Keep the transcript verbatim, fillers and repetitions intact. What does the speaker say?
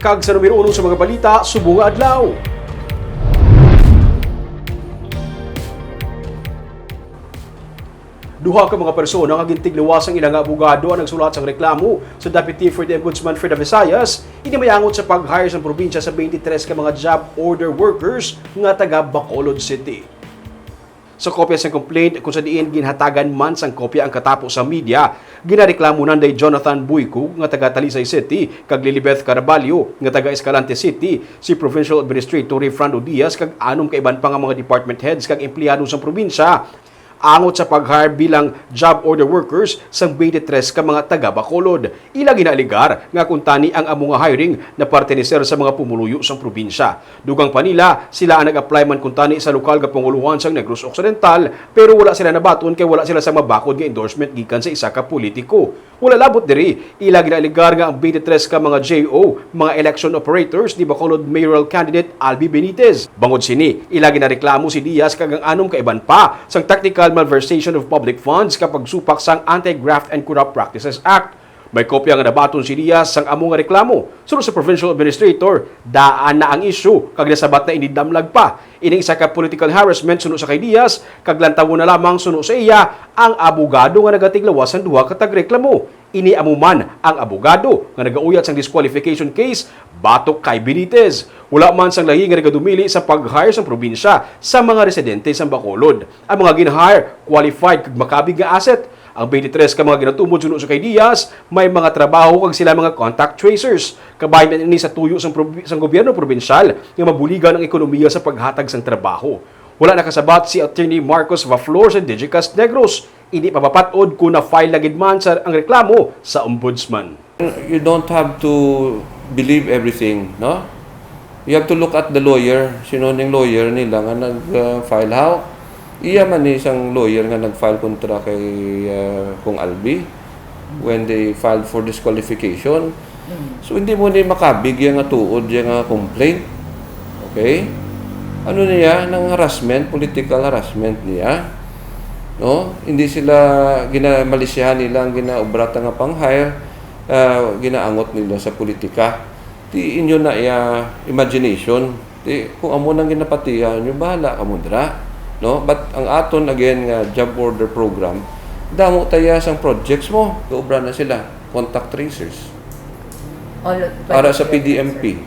Kag sa numero uno sa mga balita, subong nga adlaw. Duha ka mga persona nga gintigluwas ang ila nga abogado ang nagsulat sang reklamo sa Deputy for the Ombudsman for the Visayas, ini may angot sa pag-hire sa probinsya sa twenty-three ka mga job order workers nga taga Bacolod City. Sa kopya sang complaint, kung sa diin ginhatagan man sang kopya ang katapo sa media, ginareklamo nanday Jonathan Buyco nga taga Talisay City kag Lilibeth Caraballo nga taga Escalante City, si Provincial Administrator Rayfrando Diaz kag anom ka iban pa nga mga department heads kag empleyado sang probinsya angot sa pag-hire bilang job order workers sang twenty-three ka mga taga Bacolod. Ila ginaalegar nga kuntani ang amo nga hiring naperteneser sa mga pumuluyo sang probinsya. Dugang pa nila, sila ang nag-apply man kuntani sa lokal nga panguluhan sang Negros Occidental, pero wala sila nabaton kay wala sila sang mabakod nga endorsement gikan sa isa ka politiko. Wala labot diri, ila ginaalegar nga ang twenty-three ka mga J O, mga election operators ni Bacolod Mayoral Candidate Albi Benitez. Bangod sini, ila ginareklamo si Diaz kag ang anom ka iban pa sang technical malversation of public funds kag pagsupak sang Anti-Graft and Corrupt Practices Act. May kopya nga nabaton si Diaz sang amo nga reklamo. Suno sa provincial administrator, daan na ang isyu kag nasabat na ini damlag pa. Ining isa ka political harassment suno sa kay Diaz, kag lantawon na lamang suno sa iya ang abogado nga nagatiglawas sang duha ka tagreklamo. Ini amo man ang abogado nga nagauyat sang disqualification case batok kay Benitez. Wala man sang lahi nga nagadumili sa pag-hire sang probinsya sa mga residente sang Bacolod. Ang mga gin-hire qualified kag makabig nga asset. Ang twenty-three ka mga ginatumod suno sa kay Diaz, may mga trabaho kag sila mga contact tracers. Kabahin man ini sa tuyo sang probi-, sang gobyerno probinsyal nga mabuligan ang ekonomiya sa paghatag sang trabaho. Wala nakasabat si Attorney Marcos Vaflor sa Digicast Negros. Hindi pa mapat-od kung na-file na gid man sa, ang reklamo sa Ombudsman. You don't have to believe everything, no? You have to look at the lawyer. Sino ning lawyer nila nga nag-file? How? Iya man ni isang lawyer nga nag-file kontra kay, ah, Kong Albi when they filed for disqualification. So, hindi mo ni makabig iya nga tuod, iya nga complaint. Okay? Ano niya, nang harassment, political harassment niya. No? Hindi sila, gina-, malisyahan nila ang ginaobra ta nga pang-hire, ah, ginaangot nila sa politika. Ti inyo na iya imagination. Ti, kung amo nang ginapatihan nyo, bahala kamo dira, no? But ang aton, again, nga job order program, damo ta iya sang projects mo, gaobra na sila, contact tracers. All of Para sa pwede P D M P.